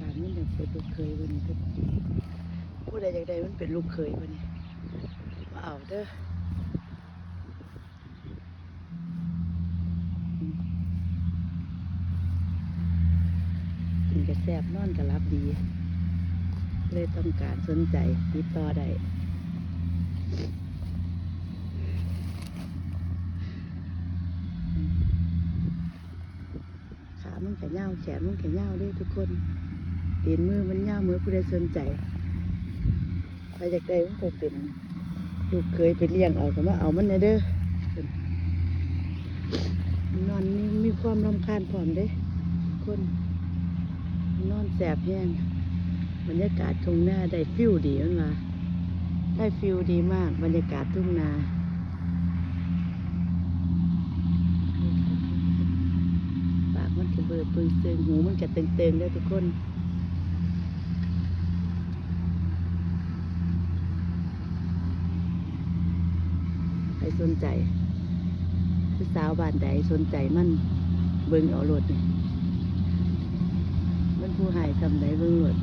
ການມັນຢາກເປັນລູກເຂີຍເພິ່ນນີ້ ຜູ້ໃດຢາກໄດ້ມັນເປັນລູກເຂີຍເພິ່ນນີ້ ມາເອົາເດີ. ກິນກະແຊບ ນອນກະຫຼັບດີ ຜູ້ໃດຕ້ອງການສົນໃຈຕິດຕໍ່ໄດ້. ຂາມັນກະຍາວ ແຂນມັນກະຍາວເດ້ທຸກຄົນ ຕີນມືມັນຍາວເໝິດ. ຜູ້ໃດສົນໃຈ ໃຜຢາກໄດ້ມັນໄປເປັນລູກເຂີຍໄປລ້ຽງເອົາ ກະມາເອົາມັນແດ່ເດີ. ນອນມີ ມີຄວາມລຳຄານພ້ອມເດ້ທຸກຄົນ ນອນແຊບແຮງ. ບັນຍາກາດທົ່ງນາໄດ້ຟີວດີ ມັນວ່າໄດ້ຟີວດີມາກ ບັນຍາກາດທົ່ງນາ. ປາກມັນກະເບີບເບິ່ງເຊິ່ງ ຫູມັນກະເຕີງໆເດີທຸກຄົນ. ໃຜສົນໃຈ ຜູ້ສາວບ້ານໃດສົນໃຈມັນ ເບິ່ງເອົາໂລດນີ້ ມັນຜູ້ຮ້າຍສ່ຳໃດ ເບິ່ງໂລດ.